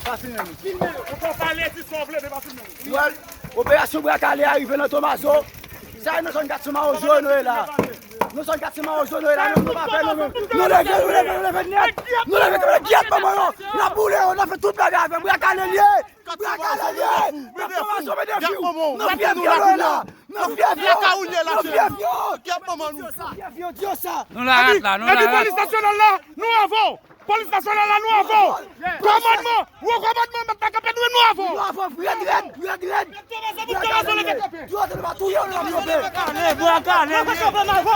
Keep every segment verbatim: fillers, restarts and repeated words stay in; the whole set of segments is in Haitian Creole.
Pa filme nou. Ou konn pale di sa w vle, men pa filme nou. Well, operasyon Bwa Kale a rive nan Tomazo. Sa e nan zòn Katye Mawozo nou ye la. Nan zòn Katye Mawozo nou ye la, nou, nou pa fè nou menm. Nou leve, nou leve, nou leve nèt. Nou leve kòm nèt, gyèt manman yo. N ap boule yo, n ap fè tout bagay avè Bwa Kale l ye. Bwa Kale l ye. Nan Tomazo, men defi w. Nan fyèf yo nou ye la. Nan fyèf yo. Nan fyèf yo. Nan fyèf yo, di yo sa. Nou la rat la, nou la rat. Epi polis nasyonal la, nou avè w. Polis nasyonal la, nou avè w. Kòmandman, wo kòmandman, mèt la kanpe, nou, nou avè w. Nou avè w, rèd, rèd, rèd, rèd. Mèt Tomazo, mèt Tomazo, leve kanpe. Di yo, nou va touye w, nou va kanpe. Kale, bwa kale. Nou va kanpe, nou avè w.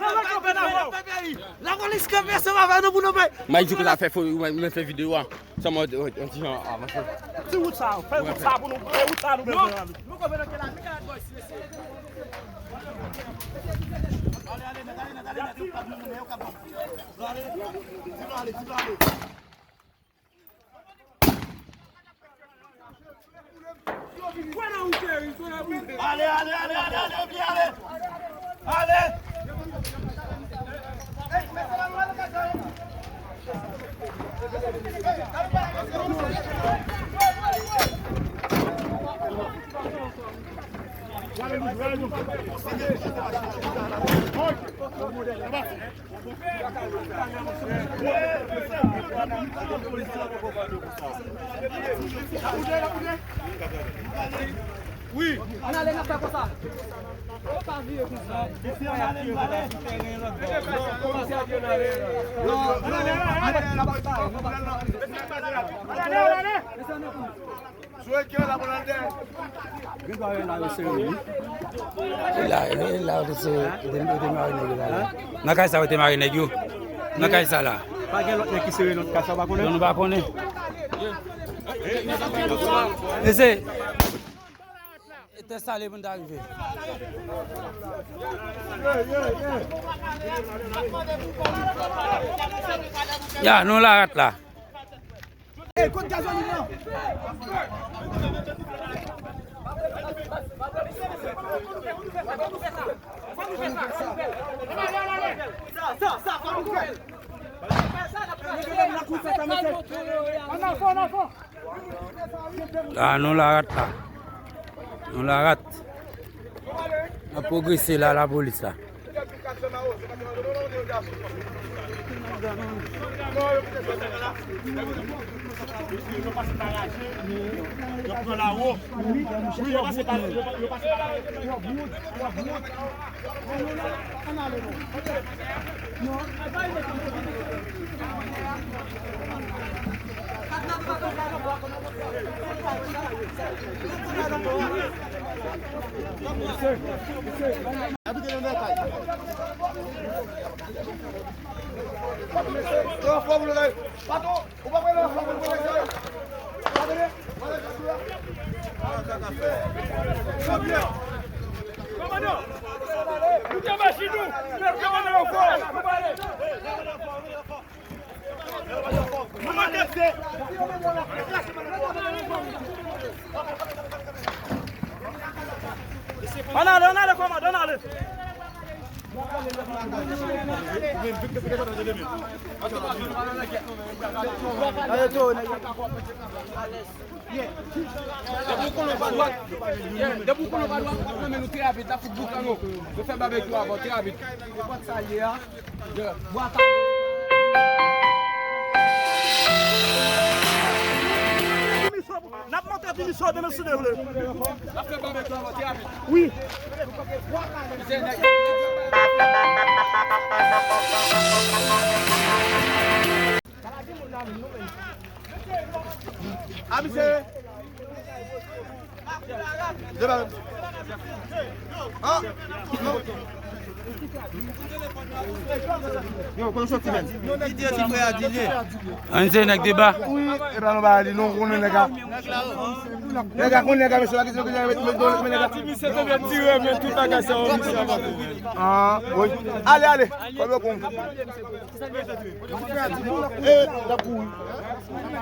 Nou va kanpe, nou avè w. Lapolis kanpe ansanm avè nou pou nou bay. Mike di ke l ap fè fo, mwen, mwen fè videyo a. Sèlman, yon ti jan avanse. Ti wout sa, fè wout sa pou nou, fè wout sa nou bezwen. Ale, ale, ale, ale, ale, ale, ale. Ale. Wi. Ann ale, n ap fè konsa. Yo pa vire konsa. Isi ann ale, nou ale. Non, non, ann ale, ann ale. Ann ale, ann ale. Sou ekran la pou n al dèyè. Gen dwa wè la yo sere wi. E la, e la yo te sere, yo te, yo te mare nèg yo la. Nan kay sa yo te mare nèg yo. Nan kay sa la. Pa gen lòt nèg ki sere nan kay sa, w pa konnen? Non, nou pa konnen. Mesye, e tèt sale pou n ta rive. Ya, nou la rat la. Ey, kot gazolin nan? Sa, sa, sa, fò nou fè. Ann afon, ann afon. La, nou la rat la. Nou la rat. N ap pwogrese la, lapolis la. Patwon, ou pa pale ansanm pou nou pale sa. Kòmandan, nou te mache nou, men kòmandan yo fò, nou pale. Ann ale, ann ale, kòmandan, ann ale. Depi w konnen w pa dwat, depi w konnen w pa dwat, w ap nan men nou trè rapid, n ap fout boukan nou. Nou fè babekyou avè w trè rapid. N ap monte finisyon demen si Dye vle. N ap fè babekyou avè w trè rapid. Wi. A misye. Ah, non. Yo, kote w soti menm? Ki di yo ti frè a di l ye? Ann se nèg deba. Wi, e pa nou ba li non, konnen nèg a. Nèg a konnen nèg a, mesye, la kesyon ke nèg a met, met, met nèg a. Misye te vle tire, men tout bagay sa yo, misye ava kouri. Ah, wi. Ale, ale. Kòm yo konn. E, l ap kouri.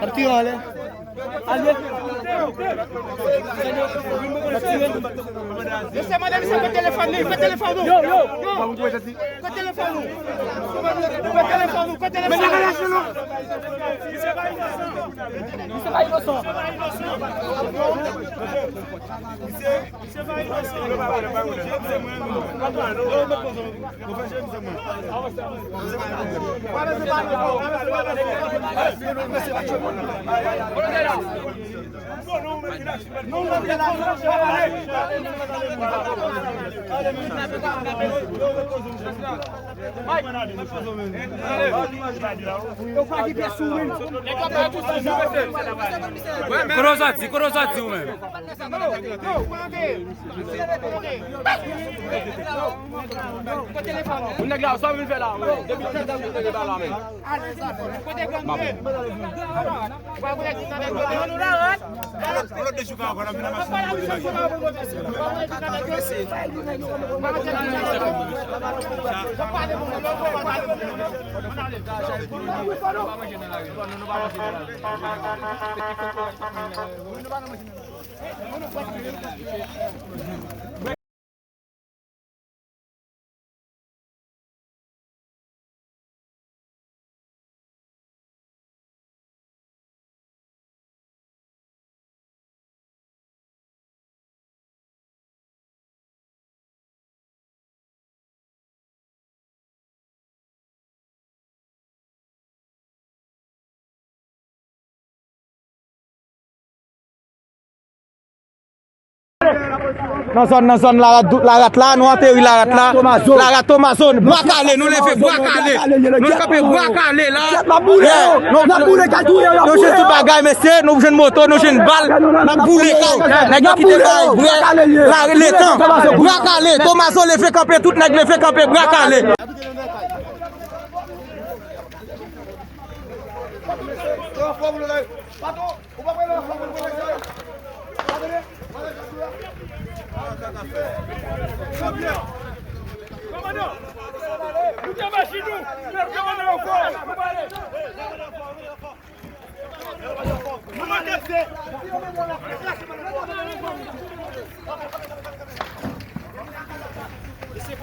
Ap tire anlè. Mesye, mande misye fè telefòn li, fè telefòn ou. Yo, yo, yo. Fè telefòn ou. Fè telefòn ou, fè telefòn ou. Misye pa inosan. Kote w soti, kote w soti ou menm? Moun nèg la, sa w vin fè la? Depi lè w te la, men. Nan zòn, nan zòn Larat, Larat la, nou ateri Larat la. Larat Tomazo, Bwa Kale, nou leve Bwa Kale. Nou kanpe Bwa Kale la. Nou jwenn tout bagay, mesye, nou jwenn moto, nou jwenn bal. N ap boule kay. Nèg yo kite kay, vre. Letan. Bwa Kale, Tomazo leve kanpe, tout nèg leve kanpe, Bwa Kale.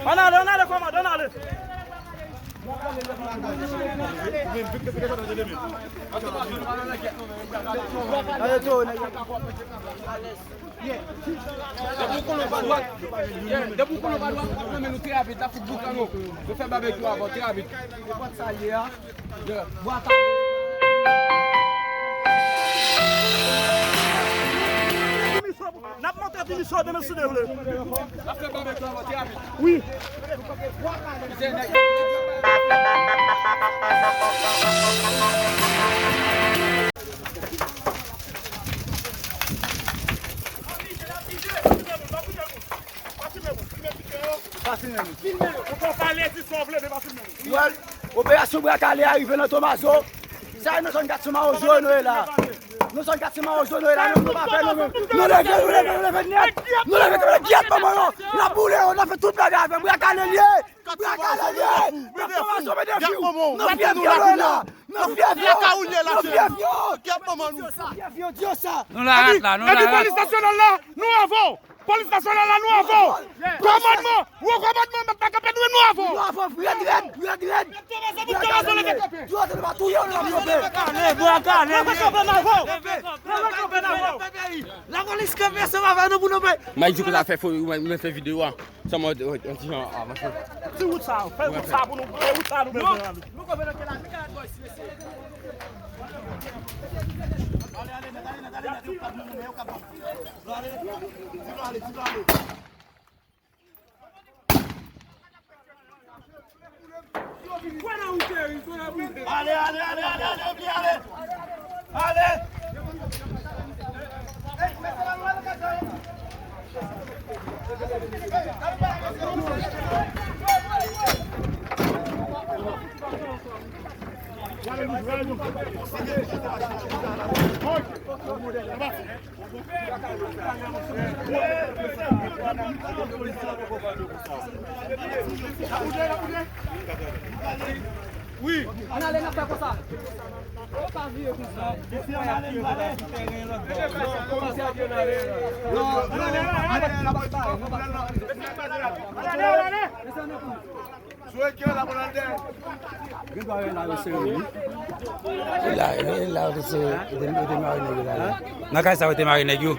Ann ale, ann ale, kòmandan, ann ale. Depi w konnen w pa dwat, depi w konnen w pa dwat, w ap nan men nou trè rapid, n ap fout boukan nou. Nou fè babekyou avan, trè rapid. N ap monte Timisò demen si Dye vle. N ap fè babekyou avan, trè rapid. Wi. Well, operasyon Bwa Kale a rive nan Tomazo. Sa e nan zòn Kat San Mawozo nou ye la. Nan zòn Kat San Mawozo nou ye la, nou pa pè nou menm. Nou leve, nou leve, nou leve nèt. Nou leve, nou leve nèt, manman yo. N ap boule yo, n ap fè tout bagay avè Bwa Kale l ye. Bwa Kale l ye. N ap Tomazo mete fyèv. N ap fyèv yo la. N ap fyèv yo. N ap fyèv yo. N ap fyèv yo, di yo sa. Nou Larat la, nou Larat. Epi polis nasyonal la, nou avè w. Polis nasyonal la, nou avè w. Kòmandman, wo kòmandman, mèt la kanpe, nou menm nou avè w. Nou avè w, rèd, rèd, rèd, rèd. Yo te va touye w, nou ap kanpe. Bwa Kale, Bwa Kale. Nou pa kanpe, nou avè w. Nou pa kanpe, nou avè w. Lapolis kanpe ansanm avè nou pou nou bay. Mike di konsa fè fo, ou menm fè videyo a. Sa mwen, on ti jan avanse. Ti wout sa, fè wout sa pou nou, fè wout sa nou bezwen. Ale, ale, ale, ale, ale, ale. Ale. Wi. Ann ale, n ap fè konsa. Yo pa vire konsa. Non, non, non, non, non. Sou ekran la, pou n al dèyè. Gen dwa wè la yo sere wi. E la, e la yo te sere, yo te, yo te mare nèg yo la. Nan kay sa yo te mare nèg yo.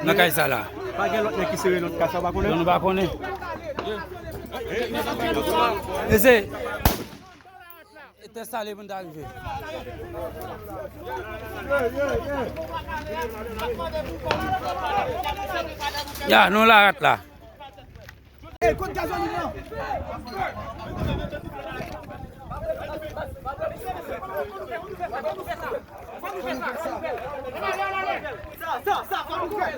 Nan kay sa la. Pa gen lòt nèg ki sere nan kay sa, w pa konnen? Non, nou pa konnen. E se, e tèt sale pou n ta rive. Ya, nou la rat la. Ey, kot gazolin nan? Sa, sa, sa, fò nou fè.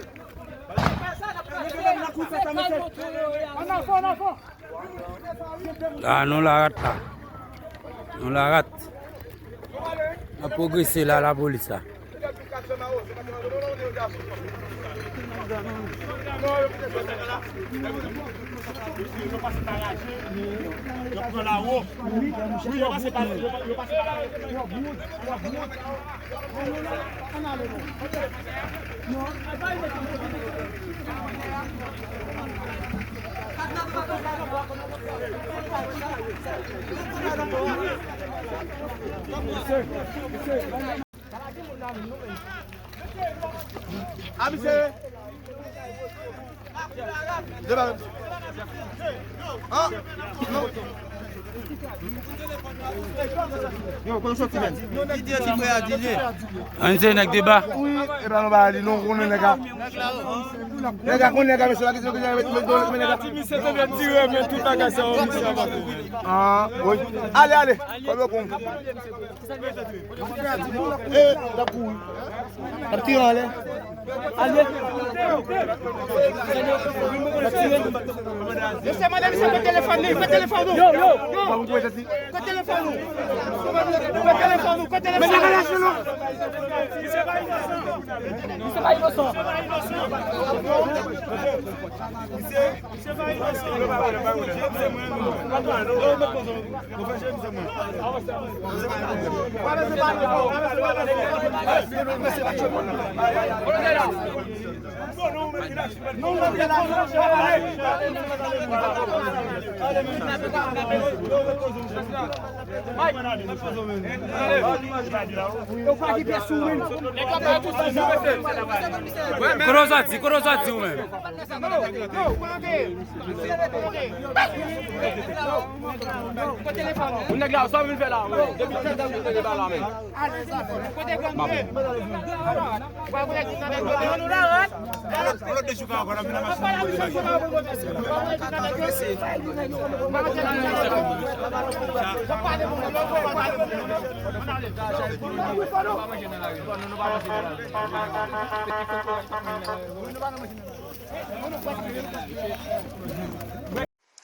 Ann afon, ann afon. La, nou la rat la. Nou la rat. N ap pwogrese la, lapolis la. A misye. Deba menm. An. Non. Yo, konn soti menm. Ki di yo ti frè a di je? Ann se nèg deba. Wi, e pa nou ba li non, konnen nèg a. Nèg a konnen nèg a, mesye la ki di yo ki nèg a. Ti misye te vle tire men tout bagay sa yo, misye a pa tire. An, wi. Ale, ale. Kòb yo pou. E, l ap kouri. L ap tire anlè. Ale. L ap tire. Mesye, mande misye kote telefòn li, kote telefòn ou? Yo, yo. Kote telefòn ou? Kote telefòn ou? Kote telefòn ou? Misye pa inosan. Kote w soti? Kote w soti ou menm? Moun nèg la, sa w vin fè la? Depi tèt la, moun nèg la, men.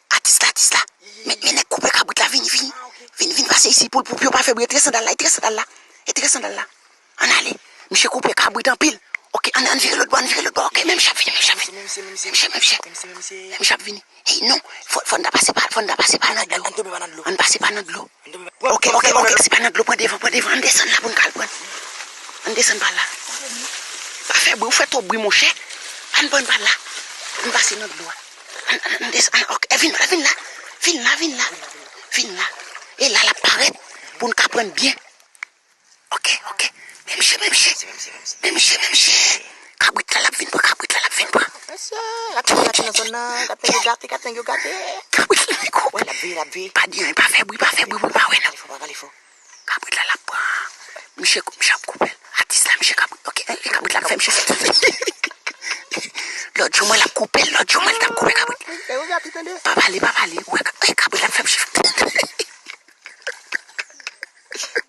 Atis la, atis la. Men, men nèg koupe kabrit la, vini, vini. Vini, vini pase isi pou, pou, pou yo pa fè bri. Retire sandal la, retire sandal la. Retire sandal la. Ann ale. Misye koupe kabrit anpil. Oke, ann, ann vire lòt bò, ann vire lòt bò. Oke, men misye ap vini, men misye ap vini. Men misye, men misye. Men misye ap vini. Ey, non. Fò, fò n ta pase pa, fò n ta pase pa nan dlo. Ann tonbe pa nan dlo. Ann pase pa nan dlo. Oke, oke, oke, se pa nan dlo, pran devan, pran devan, ann desann la pou n ka al pran. Ann desann pa la. Pa fè bri, ou fè twòp bri, monchè. Ann pran pa la. Ann pase nan dlo a. Ann, ann, ann desann, ann, oke, vin la, vin la. Vin la, vin la. Vin la. E la, l ap parèt pou n ka pran byen. Oke, oke. Men misye, men misye. Men misye, men misye. Kabrit la, l ap vin pran, kabrit la, l ap vin pran. Mesye, gad nèg yo gate nan zòn nan, gad nèg yo gate, gad nèg yo gate. Kabrit la, li koupe. Wi, l ap veye, l ap veye. Pa di anyen, pa fè bri, pa fè bri pou l pa wè nou. Pale fò, pale fò. Kabrit la, l ap pran. Misye, misye ap koupe l. Atis la, misye kabrit. Oke, e, e kabrit la ap fè misye fè. Lòt jou mwen, l ap koupe l. Lòt jou mwen, l t ap koupe kabrit. Pa pale, pa pale. Ou wè, e kabrit la ap fè misye fè.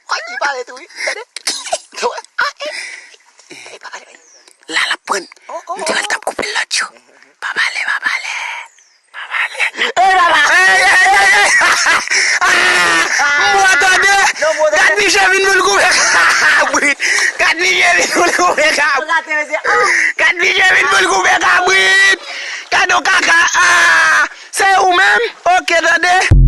Ay, li pale tou, wi. Tande. Ah, eh. Eh, pa pale. La, l ap pran. M te wè l t ap koupe l lòt jou. Pa pale, pa pale. Pa pale. Eh, papa. Ey, ey, ey, ey. Ah, mwen tande. Gad misye vin Vin pou l koupe kabrit. Gate mesye. Ah! Kat vije vin pou l koupe kabrit. Gade yon kaka. Ah, se ou menm? Ok, tande.